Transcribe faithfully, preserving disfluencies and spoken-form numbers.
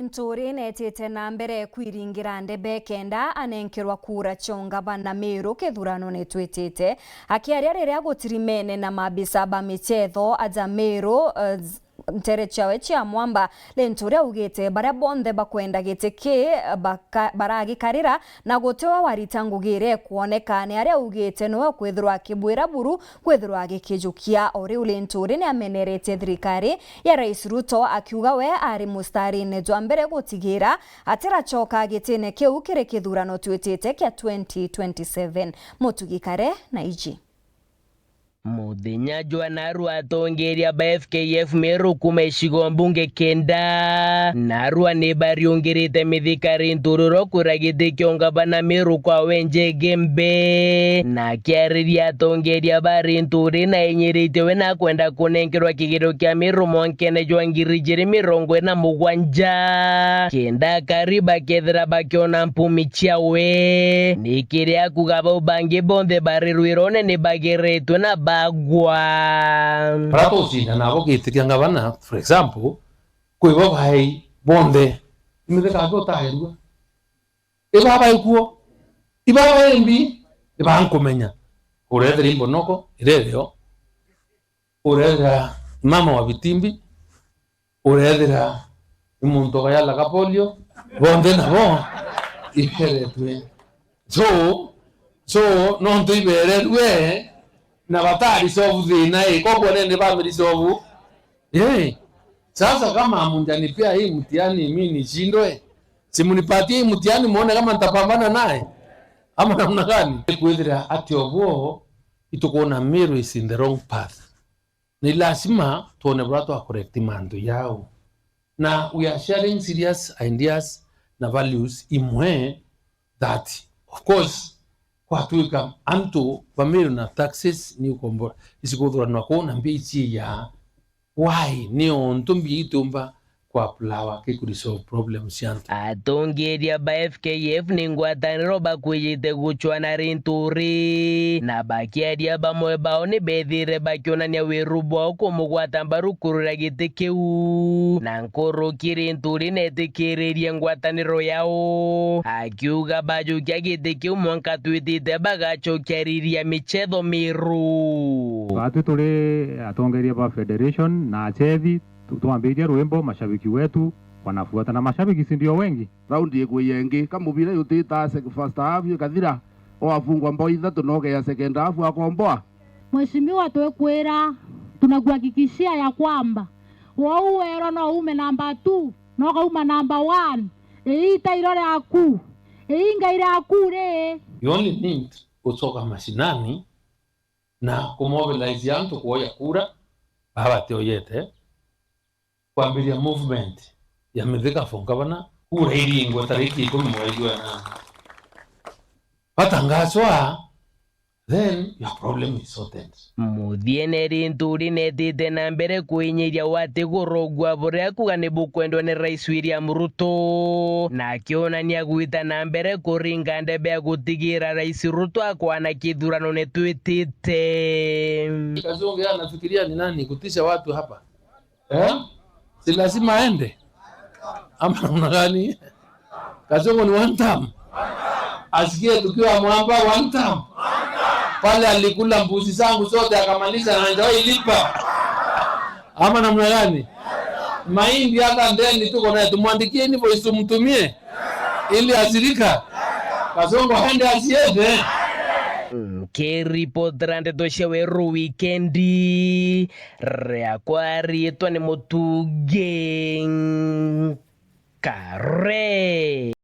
Nturi netite na mbere kwiringira ndebe kenda anenkerwa kura cia ungavana Meru kithuranone twitite. Akiaria riria gutirimene na maabisa ba michetho aja Meru, eh, z-, ntere ciawe cia Mwamba, Linturi augite baria bonthe bakwenda giti ki, baka-, baragikarira na guti wa warita ngugi iria ikwoneka. Ni aria augite niwe ukwithirwa akibwira buru kwithirwa agikijukia. O riu Linturi ni ameneretie thirikari ya Rais Ruto, akiuga we ari mustarine jwa mbere gutigira atiracoka gitine kiu kiri kithurano twitite kia twenty twenty-seven. Mutugi Kare na iji. Muthenya jwa narua atongeria ba F K F Meru kuma icigo mbunge kenda narua ni bariungirite mithikari ntururo kwira giti kia ungavana Meru kwa Wenje Gembe. Na akiariria atongeria ba Linturi na enyiritie we na akwenda kunenkerwa kigerio kia Meru mwankene jwa ngiri ijiri mirongo ina mugwanja, kenda akari bakethira bakiona mpumi ciawe. Ni kiria akuga bau bangi bonthe bari rwirone ni bageretwe na bagwa. Baria tucinda nabo giti kia ngavana, for example, kwi bo baai bonthe, imithika aki utagerua. Ibaba ikuo, ibaba imbi, ibankumenya. Urethira imbonoko, irerio. Urethira mama wa bitimbi, urethira ni muntu ugayalaga polio, bonthe nabo iberetwe. So, so, nontu ibererue na batari solve thina i, koguo nene bamiri solve. Yee. Sasa kama hamjanipea hii mtihani mimi nishindwe, si mnipatie hii mtihani muone kama nitapambana naye? Ama namna gani? Kwithira ati obuo itukuona Meru is in the wrong path. Ni lazima tuone buria twa correct mantu yau. Na we are sharing serious ideas na values imwe that, of course, kwatwika antu ba Meru na taxes ni ukombo-, icikuthuranwa kuu na mbia ici ya why ni ontu mbia itiumba kwa flower ki ku resolve problems cia antu. Atongeria ba F K F ni ngwataniro bakwijite gucwana Linturi, na bakiaria bamwe bao ni bethire bakionania wiru bwao kumugwata mbaru kurira giti kiu, na nkuruki Linturi netikiririe ngwataniro yao, akiuga bajukia giti kiu mwanka twitite bagacokia riri ya michetho Meru. Batwi turi atongeria ba federation na achethi, Tu-, twambiririe rwimbo, mashabiki wetu wanafuata, na mashabiki si ndio wengi? Raundi ikwi yengi, ka mubira yutita sec-, first half ikathira, o afungwa mbao ithatu na ukeya second half akomboa. Mheshimiwa, twikwira, tunakuhakikishia ya kwamba wou wero no ume namba two, no ukauma namba one. Ii itairo riaku, ii ngai riaku ri. You only need ucoka mashinani na kumobilize antu kuoya kura, baba batioyete, kwambiria movement ya Mithika for Governor, kura iringwe tariki ikumi mweri wa nana. Batangazwa, then your problem is sorted. Muthiene Linturi netite na mbere kwinyiria watigurugua buria kuga ni bukwendwa ni Rais William Ruto, na akionania gwita na mbere kuringa ndebe ya gutigira Rais Ruto akwana kithurano ni twitite. Kazungu yeye anafikiria ni nani kutisha watu hapa? Eh? Si lazima aende? Ama namna gani? Kazungu ni one term. Asikie tukiwa Mwamba one term. Pale alikula mbuzi zangu zote akamaliza na hajawahi lipa. Ama namna gani? Mahindi hata ndeni tuko naye, tumwandikie invoice tumtumie ili asirika. Kazungu aende asiende. Nkiripotera ndeto cia Weru Wikendi, riakwa riitwa ni Mutugi Kare.